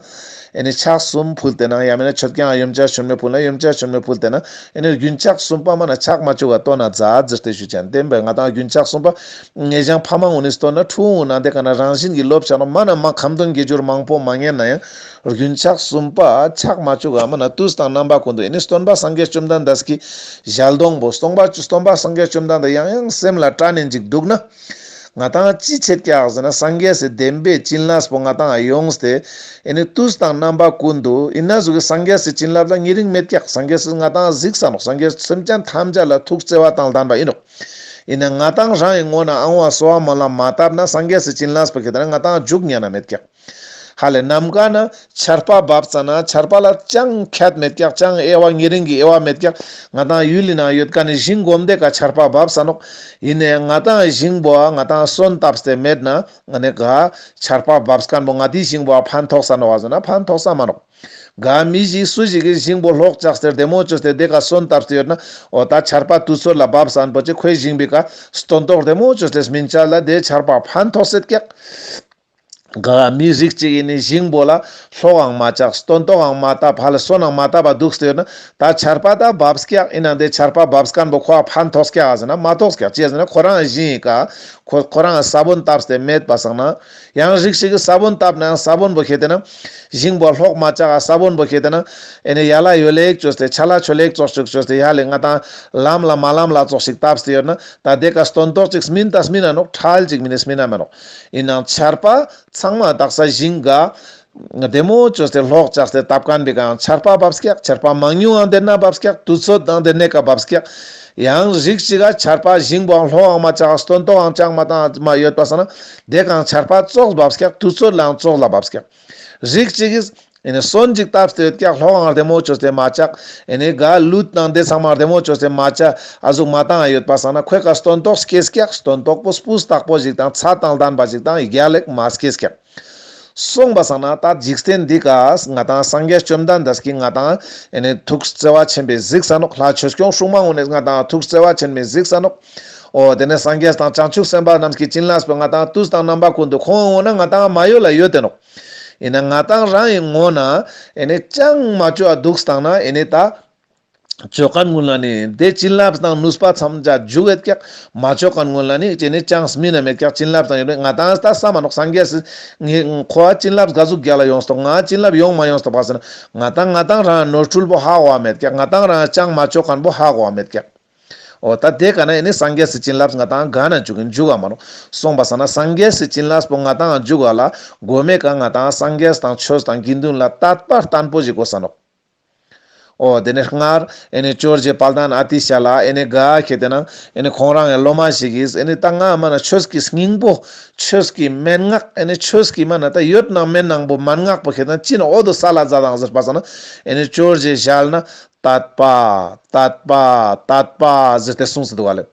ཨེ་ནི་ཕྱག་གསུམ་ཕུལ་ཏེ་ནང་ཡང་མིན་ན་མཆོད་ཀྱང་ཡོན་ཆབ་མཆོད་མེ་ཕུལ་ན་ཡོན་ཆབ་མཆོད་མེ་ཕུལ་ཏེ་ནང་ཨེ་ནི་རྒྱུན་ཆགས་གསུམ་པ་མ་ན་ཕྱག་མ་བཅུག་ག་སྟོན་ན་མཛད་ཟེར་ཏེ་ཞུ་ཅན་བདེན་པས། ང་ཏང་རྒྱུན་ཆགས་གསུམ་པ་ངེས་ཀྱང་ཕ་མ་ངོ་ནི་སྟོན་ན་ཕྲུ་གུ་ངོ་ན་དེ་ཀ་ན་རང་བཞིན་གྱི་ལོབས་ཆགས་ནོག་མ་ན་མ་ཁ་འདོན་དགེ་སྦྱོར་མང་པོ་མ་ཉན་ན་ཡང་རྒྱུན་ཆགས་གསུམ་པ་ཕྱག་མ་བཅུག་ག་མ་ན་དུས་དང་རྣམ་པ་ཀུན་ཏུ་ཨེ་ནི་སྟོན་པ་སངས་རྒྱས་བཅོམ་ལྡན་འདས་ཀྱི་ཞལ་གདོང་པོ་སྟོན་པ་སྟོན་པ་སངས་རྒྱས་བཅོམ་ལྡན་འདས་ཡང་ཡང་སེམས་ལ་དྲན་ནས་འཇིག་འདུག་ན། ང་ཏང་ཅི་བྱེད་ཀྱག་ཟེར་ན་སངས་རྒྱས་སི་བདེན་པའི་བྱིན་རླབས་པོ་ང་ཏང་ཡོངས་ཏེ་ཨེ་ནི་དུས་དང་རྣམ་པ་ཀུན་ཏུ་ཡིན་ན་ཟུག་གི་སངས་རྒྱས་སི་བྱིན་རླབས་ལ་ཉེ་རིང་མེད་ཀྱག་སངས་རྒྱས་སི་ང་ཏང་གཟིགས་ས་ནོག་སངས་རྒྱས་སེམས་ཅན་ཐམས་ཅད་ལ་ཐུགས་བརྩེ་བ་དང་ལྡན་པ་ཡིན་ནོག་ཡིན་ན་ང་ཏང་རང་གི་ངོ་ན་ཨང་བ་གསོལ་བ་སྨོན་ལམ་མ་བཏབ་ན་སངས་རྒྱས་སི་བྱིན་རླབས་པོ་ཁྱེད་དེ་ན་ང་ཏང་འཇུག་ཉན་ན་མེད་ཀྱག་ཧ་ལེ་ནམ་མཁའ་ན་ཆར་པ་བབས་ཙ་ན་ཆར་པ་ལ་ཅང་ཁྱད་མེད་ཀྱག་ཅང་དབྱེ་བ་ཉེ་རིང་གི་དབྱེ་བ་མེད་ཀྱག་ང་ཏང་ཡུལ་ལི་ནང་ཡོད་མཁན་ནི་ཞིང་སྒོམ་དེ་ཀ་ཆར་པ་བབས་ས་ནོག་ཡིན་ནའི་ང་ཏང་ཞིང་པོ་ང་ཏང་སོན་བཏབས་ཏེ་མེད་ན་ང་ནི་ག་ཆར་པ་བབས་མཁན་པོ་ང་ཏིའི་ཞིང་པོ་ཕན་ཐོགས་ས་ནོག་བ་ཟེར་ན་ཕན་ཐོགས་ས་མ་ནོག་ག་མི་ཞིག་སུ་ཞིག་གི་ཞིང་པོ་ལྷོག་ཆགས་ཏེ་བདེ་མོ་བཅོས་ཏེ་དེ་ཀ་སོན་བཏབས་ཏེ་ཡོད་ན་འོ་ད་ཆར་པ་དུས་ཚོད་ལ་བབས་ས་ན་པོ་ཅིག་ཁོའི་ཞིང་པོའི་ཀ་སྟོན་ཐོག་བདེ་མོ་བཅོས་ཏེ་སྨིན་ཆ་ལ་དེ་ཆར་པ་ཕན་ཐོགས་སེད་ཀྱག་ག་མི་རིགས་གཅིག་ཡིན་ནི་ཞིང་པོ་ལ་ལྷོག་འང་མ་ཆགས་སྟོན་ཐོག་འང་མ་བཏབ་ཧ་ལ་སོན་འང་མ་བཏབ་པ་འདུག་སྟེ་ཡོད་ན་ད་ཆར་པ་ད་བབས་ཀྱག་ཡིན་ན་དེ་ཆར་པ་བབས་མཁན་པོ་ཁོ་ཕན་ཐོགས་ཀྱག་ཟེར་ན་མ་ཐོགས་ཀྱག་ཅི་ཟེར་ན་ཁོ་རང་ཞིང་ཡི་ཀ་ཁོ་ཁོ་རང་ས་བོན་བཏབས་ཏེ་མེད་པ་སང་ན་ཡང་རིགས་གཅིག་གི་ས་བོན་བཏབ་ན་ཡང་ས་བོན་པོ་ཁྱེད་དེ་ན་ཞིང་པོ་ལྷོག་མ་ཆགས་ས་བོན་པོ་ཁྱེད་དེ་ན་ཨེ་ནི་ཡ་ལ་ཡོ་ལེག་བཅོས་ཏེ་ཆ་ལ་ཆོ་ལེག་བཅོས་ཅིག་བཅོས་ཏེ་ཡ་ལེ་ང་ཏང་ལམ་ལ་མ་ལམ་ལ་བཅོས་ཤིག་བཏབས་ཏེ་ཡོད་ན་ད་དེ་ཀ་སྟོན་ཐོག་ཅིག་སྨིན་ད་སྨིན་ན་ནོག་ཁྲལ་ཅིག་མིན་ནི་སྨིན་ན་མ་ནོག་ཡིན་ནའང་ཆར་པ་ཚང་མ་དག་ས་ཞིང་ག་བདེ་མོ་བཅོས་ཏེ་ལྷོག་ཆགས་ཏེ་བཏབ་མཁན་པའི་ཀ་ཆར་པ་བབས་ཀྱག་ཆར་པ་མང་ཉུང་འང་དེ་ན་བབས་ཀྱག་དུས་ཚོད་དང་དེ་ནེ་ཀ་བབས་ཀྱག་ཡང་རིགས་གཅིག་ག་ཆར་པ་ཞིང་པོའང་ལྷོག་འང་མ་ཆགས་སྟོན་ཐོག་འང་ཅང་མ་བཏང་མ་ཡོད་པ་སང་ན་དེ་ཀའང་ཆར་པ་ཙོགས་བབས་ཀྱག་དུས་ཚོད་ལའང་ཙོགས་ལ་བབས་ཀྱག་རིགས་གཅིག་གིས་ཨེ་ནི་སོན་ཅིག་བཏབས་ཏེ་ཡོད་ཀྱག་ལྷོག་འང་བདེ་མོ་བཅོས་ཏེ་མ་ཆགས། ཨེ་ནི་ག་ལུད་དང་དེ་ཚང་མ་བདེ་མོ་བཅོས་ཏེ་མ་ཆགས། ཨ་ཟུག་མ་བཏང་ཡོད་པ་སང་ན་ཁོའི་ཀ་སྟོན་ཐོག་སྐྱེས་ཀྱག་སྟོན་ཐོག་པོ་སྤུས་དག་པོ་ཞིག་དང་ཚད་དང་ལྡན་པ་ཞིག་དང་རྒྱལ་ལེགས་མ་སྐྱེས་ཀྱག་སོང་པ་སང་ན་ད་འཇིག་རྟེན་འདི་ཀ་ང་ཏང་སངས་རྒྱས་བཅོམ་ལྡན་འདས་ཀྱིས་ང་ཏང་ཨེ་ནི་ཐུགས་བརྩེ་བ་ཆེན་པོས་གཟིགས་ས་ནོག་ལྷ་ཆོས་སྐྱོང་སྲུང་མ་ངོ་ནས་ང་ཏང་ཐུགས་བརྩེ་བ་ཆེན་པོས་གཟིགས་ས་ནོག་འོ་དེ་ནས་སངས་རྒྱས་དང་བྱང་ཆུབ་སེམས་དཔའ་རྣམས་ཀྱི་བྱིན་རླབས་པོ་ང་ཏང་དུས་དང་རྣམ་པ་ཀུན་ཏུ་ཁོང་ངོ་ན་ང་ཏང་མ་ཡོད་ལ་ཡོད་དེ་ནོག་ཡིན་ན་ང་ཏང་རང་ཡི་ངོ་ན་ཨེ་ནི་ཅང་མ་བཅོ་བ་འདུག་སྟངས་ན་ཨེ་ནི་ད་བཅོ་མཁན་ཀུན་ལ་ནི་དེ་བྱིན་རླབས་དང་ནུས་པ་ཚང་མ་འཇུག་ཡོད་ཀྱག་མ་བཅོ་མཁན་ཀུན་ལ་ནི་ཅི་ནི་ཅང་སྨིན་ན་མེད་ཀྱག་བྱིན་རླབས་དང་ཡོད་པས་ང་ཏང་ད་བསམ་མ་ནོག་སངས་རྒྱས་སི་ངའི་ཁོ་བ་བྱིན་རླབས་ག་ཟུག་རྒྱལ་ལ་ཡོངས་ཏོག་ང་བྱིན་རླབས་ཡོང་མ་ཡོངས་ཏོག་པ་ཟེར་ན་ང་ཏང་ང་ཏང་རང་ནོར་འཁྲུལ་པོ་ཧ་གོ་བ་མེད་ཀྱག་ང་ཏང་རང་ཅང་མ་བཅོ་མཁན་པོ་ཧ་གོ་བ་མེད་ཀྱག་འོ་ད་དེ་ཀ་ན་ཨེ་ནི་སངས་རྒྱས་སི་བྱིན་རླབས་ང་ཏང་ག་ན་འཇུག་གིན་འཇུག་ག་མ་ནོག་སོང་པ་སང་ན་སངས་རྒྱས་སི་བྱིན་རླབས་པོ་ང་ཏང་འཇུག་ག་ལ་གོ་མེ་ཀ་ང་ཏང་སངས་རྒྱས་དང་ཆོས་དང་དགེ་འདུན་ལ་དད་པ་བརྟན་པོ་ཞིག་དགོས་ས་ནོག་འོ་དེ་ནས་སྔར་ཨེ་ནི་ཇོ་རྗེ་དཔལ་ལྡན་ཨ་ཏི་ཤ་ལ་ཨེ་ནི་ག་ཁེ་དེ་ན་ཨེ་ནི་ཁོང་རང་ཡང་སློབ་མ་ཞིག་གིས་ཨེ་ནི་ད་ང་མ་ན་ཆོས་ཀྱི་སྙིང་པོ་ཆོས་ཀྱི་མན་ངག་ཨེ་ནི་ཆོས་ཀྱི་མ་ན་ད་ཡོད་ནང་མེད་ནང་པོ་མན་ངག་པོ་ཁེ་དེ་ན་ཅི་ན་འོ་དོ་ས་ལ་ཛ་དང་ཟེར་པ་སང་ན་ཨེ་ནི་ཇོ་རྗེ་ཞལ་ན། དད་པ་དད་པ་དད་པ་ཟེར་ཏེ་གསུངས་སེ་འདུག་ག་ལེ།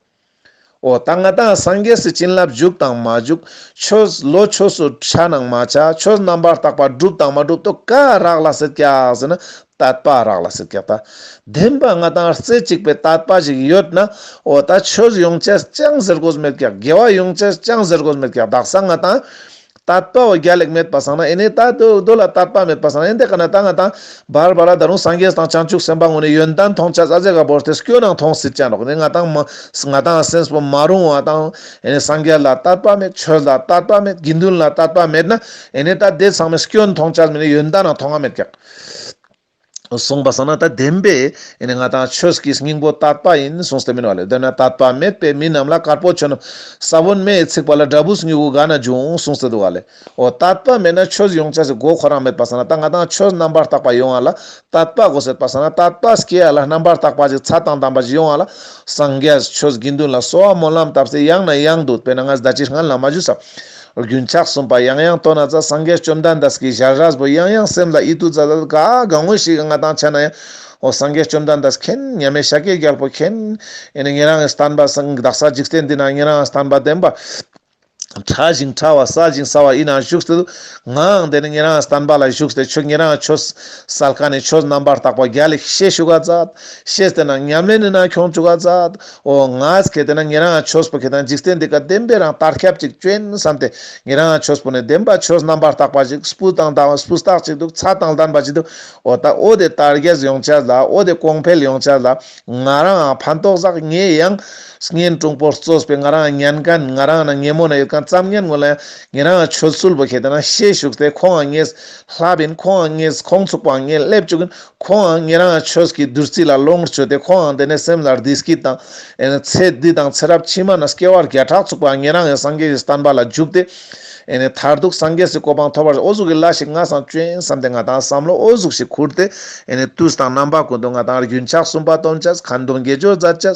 འོ་ད་ང་ཏང་སངས་རྒྱས་སི་བྱིན་རླབས་འཇུག་དང་མ་འཇུག། ཆོས་ལོ་ཆོས་སུ་ཆ་ནང་མ་ཆ། ཆོས་རྣམ་པར་དག་པ་སྒྲུབ་དང་མ་སྒྲུབ་དོ་ཀ་རག་ལས་སེ་ཀྱག་ཟེར་ན་དད་པ་རག་ལས་སེ་ཀྱག་ད། བདེན་པ་ང་ཏང་རྩེ་གཅིག་པའི་དད་པ་ཞིག་ཡོད་ན། འོ་ད་ཆོས་ཡོང་ཅེས་ཅང་ཟེར་དགོས་མེད་ཀྱག། དགེ་བ་ཡོང་ཅེས་ཅང་ཟེར་དགོས་མེད་ཀྱག། དག་ས་ང་ཏང་དད་པ་བོ་རྒྱལ་ལ་མེད་པ་སང་ན་ཨེ་ནེ་ད་དོ་དོ་ལ་དད་པ་མེད་པ་སང་ན་ཨེ་འདི་ཀ་ན་ད་ང་ཏང་བར་བར་ལ་ད་རུང་སངས་རྒྱས་དང་བྱང་ཆུབ་སེམས་དཔའ་ངོ་ནས་ཡོན་ཏན་མཐོང་ཆ་ཨ་ཟེ་ག་བོར་ཏེ་སྐྱོ་ནང་མཐོང་སྲིད་ཅན་རོག་ནི་ང་ཏང་མ་ང་ཏང་སེམས་པོ་མ་རུང་བ་དང་ཨེ་ནེ་སངས་རྒྱས་ལ་དད་པ་མེད། ཆོས་ལ་དད་པ་མེད། དགེ་འདུན་ལ་དད་པ་མེད་ན་ཨེ་ནེ་ད་དེ་ཚང་མས་སྐྱོ་མཐོང་ཆ་མེད་ནི་ཡོན་ཏན་ནང་མཐོང་ང་མེད་ཀྱག། གསུངས་པ་སང་ན་ད་བདེན་པས་ཨེ་ནེ་ང་ཏང་ཆོས་ཀྱི་སྙིང་པོ་དད་པ་ཡིན་གསུངས་ཏེ་མིན་བ་ལེ། དེ་ན་དད་པ་མེད་པའི་མི་རྣམས་ལ་དཀར་པོ་ཆོས་རྣམས། ས་བོན་མེ་ཡིས་ཚིག་པ་ལ། འབྲས་བུ་མྱུ་གུ་ག་ན་འབྱུང་གསུངས་ཏེ་འདུག་བ་ལེ། འོ་དད་པ་མེད་ན་ཆོས་ཡོང་ཆ་སི་སྒོ་ཁོ་རང་མེད་པ་སང་ན་ད་ང་ཏང་ཆོས་རྣམ་པར་དག་པ་ཡོང་བ་ལ་དད་པ་དགོས་སེད་པ་སང་ན་དད་པ་སྐྱེ་ཡ་ལ་རྣམ་པར་དག་པ་ཞིག་ཚད་དང་ལྡན་པ་ཞིག་ཡོང་བ་ལ་སངས་རྒྱས་ཆོས་དགེ་འདུན་ལ་གསོལ་བ་སྨོན་ལམ་བཏབ་སྟེ་ཡང་ན་ཡང་དུ་དཔེར་ན་ང་ཟླ་གཅིག་སྔན་ལ་མ་ཞུས་སམ། རྒྱུན་ཆགས་གསུམ་པ་ཡང་ཡང་བཏོན་ན་ཙ། སངས་རྒྱས་བཅོམ་ལྡན་འདས་ཀྱི་ཞལ་སྔ་པོ་ཡང་ཡང་སེམས་ལ་ཡིད་དུ་འཛིན་ལ་ག་གང་བོ་ཞིག་ང་ཏང་ཆ་ན་ཡང་འོ་སངས་རྒྱས་བཅོམ་ལྡན་འདས་མཁྱེན། མཉམ་མེད་ཤཱཀྱའི་རྒྱལ་པོ་མཁྱེན། ཨེ་ནེ་ཉེ་རང་ངི་བསྟན་པ་སང་དག་ས་འཇིག་རྟེན་འདི་ན་ཉེ་རང་ངི་བསྟན་པ་བདེན་པ་ཕྲ་ཞིང་ཕྲ་བ་གསལ་ཞིང་གསལ་བ་ཡིན་ན་བཞུགས་ཏེ་འདུག། ངའང་དེ་ནི་ཉེ་རང་ངི་བསྟན་པ་ལ་བཞུགས་ཏེ་ཆོས་ཉེ་རང་ངི་ཆོས་སལ་ཁན་ནི་ཆོས་རྣམ་པར་དག་པ་རྒྱལ་ལ་ཤེས་ཞུ་ག་མཛད། ཤེས་ཏེ་ན་ཉམས་ལེན་ནི་ན་ཁྱོང་ཅུག་ག་མཛད། འོ་ང་ཁེ་ཏེ་ན་ཉེ་རང་ངི་ཆོས་པོ་ཁེ་ཏེ་ན་འཇིག་རྟེན་འདི་ཀ་བདེན་པའི་རང་དར་ཁྱབ་ཅིག་ཅོ་ཨིན་བསམ་སྟེ་ཉེ་རང་ངི་ཆོས་པོ་ནི་བདེན་པ་ཆོས་རྣམ་པར་དག་པ་ཅིག་སྤུས་དང་ལྡན་སྤུས་དག་ཅིག་འདུག། ཚད་དང་ལྡན་པ་ཅིག་འདུག། འོ་ད་འོ་དེ་དར་རྒྱས་ཡོང་ཆ་ལ་འོ་དེ་གོང་འཕེལ་ཡོང་ཆ་ལ་ང་རང་ཕན་ཐོགས་ཟག། ངས་ཡང་གཉེན་དྲུང་པོ་གཙོས་པའི་ང་རང་ཉན་ཁན་ང་རང་ན་ཉེ་མོ་ན་ཡོད་ཁན་ཙམ་ཉན་ངོ་ལ་ཡང་ཉེ་རང་ངི་ཆོས་ཚུལ་པོ་ཁེ་ཏེ་ན་ཤེས་ཞུགས་ཏེ་ཁོང་ང་ངས་ལྷབ་ཨིན། ཁོང་ང་ངས་ཁོང་ཚུགས་པ་ངས་སླེབས་ཅུག་ཨིན། ཁོང་ང་ཉེ་རང་ངི་ཆོས་ཀྱི་བདུད་རྩི་ལ་ལོངས་སྤྱོད་དེ་ཁོང་ང་དེ་ནས་སེམས་ལ་བདེ་སྐྱིད་དང་ཨེ་ནེ་ཚེ་འདི་དང་ཚེ་རབས་ཕྱི་མ་ན་སྐྱེ་བ་བརྒྱ་ཕྲག་ཚུགས་པ་ཉེ་རང་ངི་སངས་རྒྱས་ཀྱི་བསྟན་པ་ལ་འཇུག་སྟེ་ཨེ་ནེ་མཐར་ཐུག་སངས་རྒྱས་སི་གོ་འཕང་ཐོབ་པར་འོ་ཟུག་གི་ལས་ཤིག་ང་སང་ཅོ་ཨིན་བསམ་སྟེ་ང་ཏང་བསམ་བློ་འོ་ཟུག་ཞིག་ཁུར་ཏེ་ཨེ་ནེ་དུས་དང་རྣམ་པ་ཀུན་ཏུ་ང་ཏང་རྒྱུན་ཆགས་གསུམ་པ་བཏོན་ཆ་ཁ་འདོན་དགེ་སྦྱོར་མཛད་ཆ་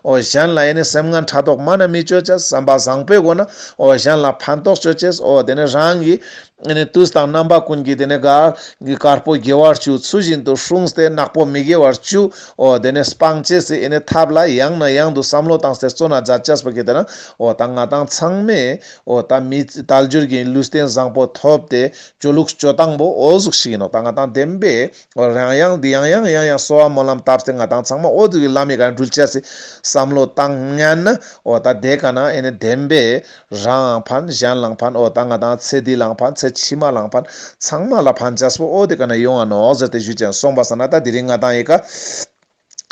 འོ་གཞན་ལ་ཨེ་ནེ་སེམས་ངན་ཕྲག་དོག་མ་ན་མི་ཅོ་ཆ་བསམ་པ་བཟང་པོའི་སྒོ་ན་འོ་གཞན་ལ་ཕན་ཐོགས་ཅོ་ཆེས། འོ་དེ་ནས་རང་གི་ཨེ་ནེ་དུས་དང་རྣམ་པ་ཀུན་གྱི་དེ་ནས་ག་གི་དཀར་པོ་དགེ་བ་བཅུ་ཚུལ་བཞིན་དུ་སྲུངས་ཏེ་ནག་པོ་མི་དགེ་བ་བཅུ་འོ་དེ་ནས་སྤང་ཆེས་སི་ཨེ་ནེ་ཐབས་ལ་ཡང་ན་ཡང་དུ་བསམ་བློ་བཏང་སྟེ་བརྩོན་ན་མཛད་ཆེས་པོ་ཁེ་ཏེ་ན་འོ་ད་ང་ཏང་ཚང་མས་འོ་ད་མི་དལ་འབྱོར་གྱི་ལུས་རྟེན་བཟང་པོ་ཐོབ་སྟེ་སྤྱོད་ལུགས་སྤྱོད་སྟངས་པོ་འོ་ཟུག་ཞིག་ཡིན་ནོག། ད་ང་ཏང་བདེན་པས་འོ་རང་ཡང་འདི་ཡང་ཡང་ཡང་ཡང་གསོལ་བ་སྨོན་ལམ་བཏབ་སྟེ་ང་ཏང་ཚང་མ་འོ་དེ་གི་ལམ་མི་ག་འགྲུལ་ཆེས་སི་བསམ་བློ་བཏང་ཉན་ན་འོ་ད་དེ་ཀ་ན་ཨེ་ནེ་བདེན་པས་རང་ཕན་གཞན་ལའང་ཕན། འོ་ད་ང་ཏང་ཚེ་འདི་ལའང་ཕན། ཚེ་ཕྱི་མ་ལའང་ཕན། ཚང་མ་ལ་ཕན་ཆེས་པོ་འོ་དེ་ཀ་ན་ཡོང་ང་ནོག་ཟེར་ཏེ་ཞུ་ཅེས་སོང་པ་སང་ན་ད་དེ་རིང་ང་ཏང་ཡི་ཀ་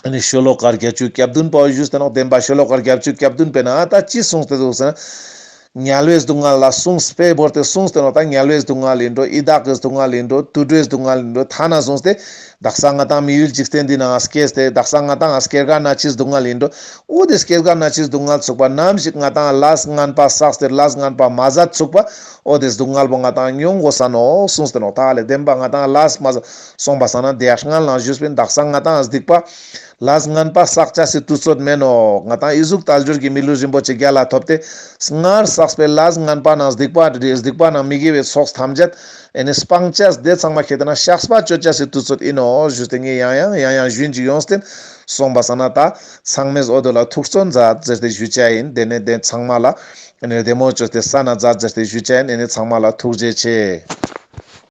ཨེ་ནེ་ཤོ་ལོ་ཀ་བརྒྱད་ཅུ་གྱ་བདུན་པ་ཞུས་ཏེ་ནོག། བདེན་པ་ཤོ་ལོ་ཀ་བརྒྱད་ཅུ་གྱ་བདུན་པའི་ནང་ད་ཅི་གསུངས་ཏེ་འདུག་ཟེར་ན། དམྱལ་བའི་སྡུག་བསྔལ་ལ་གསུངས་པའི་བོར་ཏེ་གསུངས་ཏེ་ནོག། ད་དམྱལ་བའི་སྡུག་བསྔལ་ཡིན་འགྲོ། ཡི་དྭགས་ཀྱི་སྡུག་བསྔལ་ཡིན་འགྲོ། དུད་འགྲོའི་སྡུག་བསྔལ་ཡིན་འགྲོ། ཐ་ན་གསུངས་ཏེ་དག་ས་ང་ཏང་མི་ཡུལ་འཇིག་རྟེན་འདི་ནང་སྐྱེས་ཏེ་དག་ས་ང་ཏང་སྐྱེ་རྒ་ན་འཆིའི་སྡུག་བསྔལ་ཡིན་འགྲོ། འོ་དེ་སྐྱེ་རྒ་ན་འཆིའི་སྡུག་བསྔལ་ཚུགས་པ་ནམ་ཞིག་ང་ཏང་ལས་ངན་པ་བསགས་ཏེ་ལས་ངན་པ་མ་ཟད་ཚུགས་པ་འོ་དེ་སྡུག་བསྔལ་པོ་ང་ཏང་མྱོང་དགོས་ས་ནོག་གསུངས་ཏེ་ནོག། ད་ལེ་བདེན་པ་ང་ཏང་ལས་མ་ཟད་སོང་པ་སང་ན་དེ་ཡང་སྔན་ལ་ཞུས་པིན། དག་ས་ང་ཏང་སྡིག་པ་ལས་ངན་པ་བསགས་ཆེས་སི་དུས་ཚོད་མེན་ནོག། ང་ཏང་ཨི་ཟུག་དལ་འབྱོར་གྱི་མི་ལུས་རིན་པོ་ཆེ་རྒྱལ་ལ་ཐོབ་སྟེ་སྔར་བསགས་པའི་ལས་ངན་པ་ནང་སྡིག་པ་སྡིག་པ་ནང་མི་དགེ་བའི་ཚོགས་ཐམས་ཅད་ཨེ་ནེ་སྤང་ཆེས་དེ་ཚང་མ་ཁེ་ཏེ་ན་བཤགས་པ་ཅོ་ཆེས་སི་དུས་ཚོད་ཡིན་ནོག་ཞུས་ཏེ་ངས་ཡང་ཡང་ཡང་ཡང་ཞུན་ཅིག་ཡོངས་ཏེ་སོང་པ་སང་ན་ད་ཚང་མས་འོ་དོ་ལ་ཐུགས་བརྩོན་མཛད་ཟེར་ཏེ་ཞུ་ཆ་ཡིན། དེ་ནས་དེ་ཚང་མ་ལ་ཨེ་ནེ་བདེ་མོ་ཅོས་ཏེ་ས་ན་མཛད་ཟེར་ཏེ་ཞུ་ཆ་ཡིན། ཨེ་ནེ་ཚང་མ་ལ་ཐུགས་རྗེ་ཆེ།